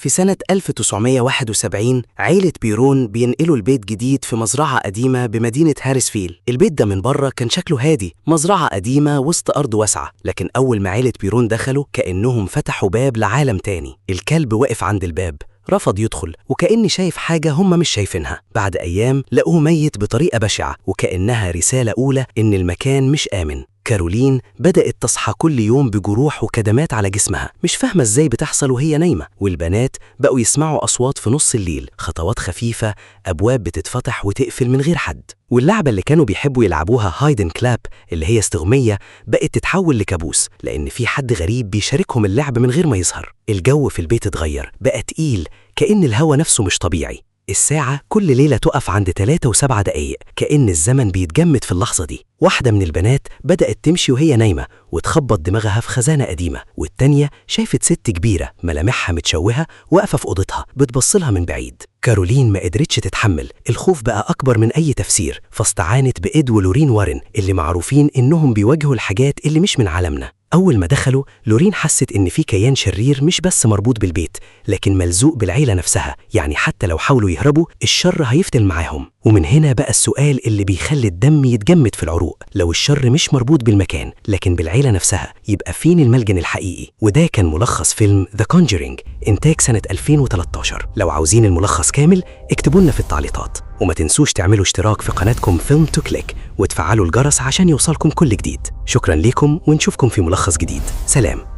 في سنة 1971 عيلة بيرون بينقلوا البيت جديد في مزرعة قديمة بمدينة هاريسفيل. البيت ده من بره كان شكله هادي، مزرعة قديمة وسط أرض واسعة، لكن أول ما عيلة بيرون دخلوا كأنهم فتحوا باب لعالم تاني. الكلب وقف عند الباب، رفض يدخل، وكأني شايف حاجة هم مش شايفينها. بعد أيام لقوه ميت بطريقة بشعة، وكأنها رسالة أولى إن المكان مش آمن. كارولين بدأت تصحى كل يوم بجروح وكدمات على جسمها، مش فاهمة ازاي بتحصل وهي نايمة. والبنات بقوا يسمعوا أصوات في نص الليل، خطوات خفيفة، أبواب بتتفتح وتقفل من غير حد. واللعبة اللي كانوا بيحبوا يلعبوها hide and clap، اللي هي استغمية، بقت تتحول لكابوس، لأن في حد غريب بيشاركهم اللعب من غير ما يظهر. الجو في البيت اتغير، بقى تقيل، كأن الهوا نفسه مش طبيعي. الساعة كل ليلة تقف عند 3:07، كأن الزمن بيتجمد في اللحظة دي. واحدة من البنات بدأت تمشي وهي نايمة وتخبط دماغها في خزانة قديمة، والتانية شافت ست كبيرة ملامحها متشوهة واقفة في أوضتها بتبصلها من بعيد. كارولين ما قدرتش تتحمل، الخوف بقى أكبر من أي تفسير، فاستعانت بإد ولورين وارن اللي معروفين إنهم بيواجهوا الحاجات اللي مش من عالمنا. أول ما دخلوا، لورين حست إن في كيان شرير مش بس مربوط بالبيت، لكن ملزوق بالعيلة نفسها، يعني حتى لو حاولوا يهربوا الشر هيفتل معاهم. ومن هنا بقى السؤال اللي بيخلي الدم يتجمد في العروق: لو الشر مش مربوط بالمكان لكن بالعيلة نفسها، يبقى فين الملجأ الحقيقي؟ وده كان ملخص فيلم The Conjuring إنتاج سنة 2013. لو عاوزين الملخص كامل اكتبوا لنا في التعليقات، وما تنسوش تعملوا اشتراك في قناتكم Film to Click وتفعلوا الجرس عشان يوصلكم كل جديد. شكرا لكم، ونشوفكم في ملخص جديد. سلام.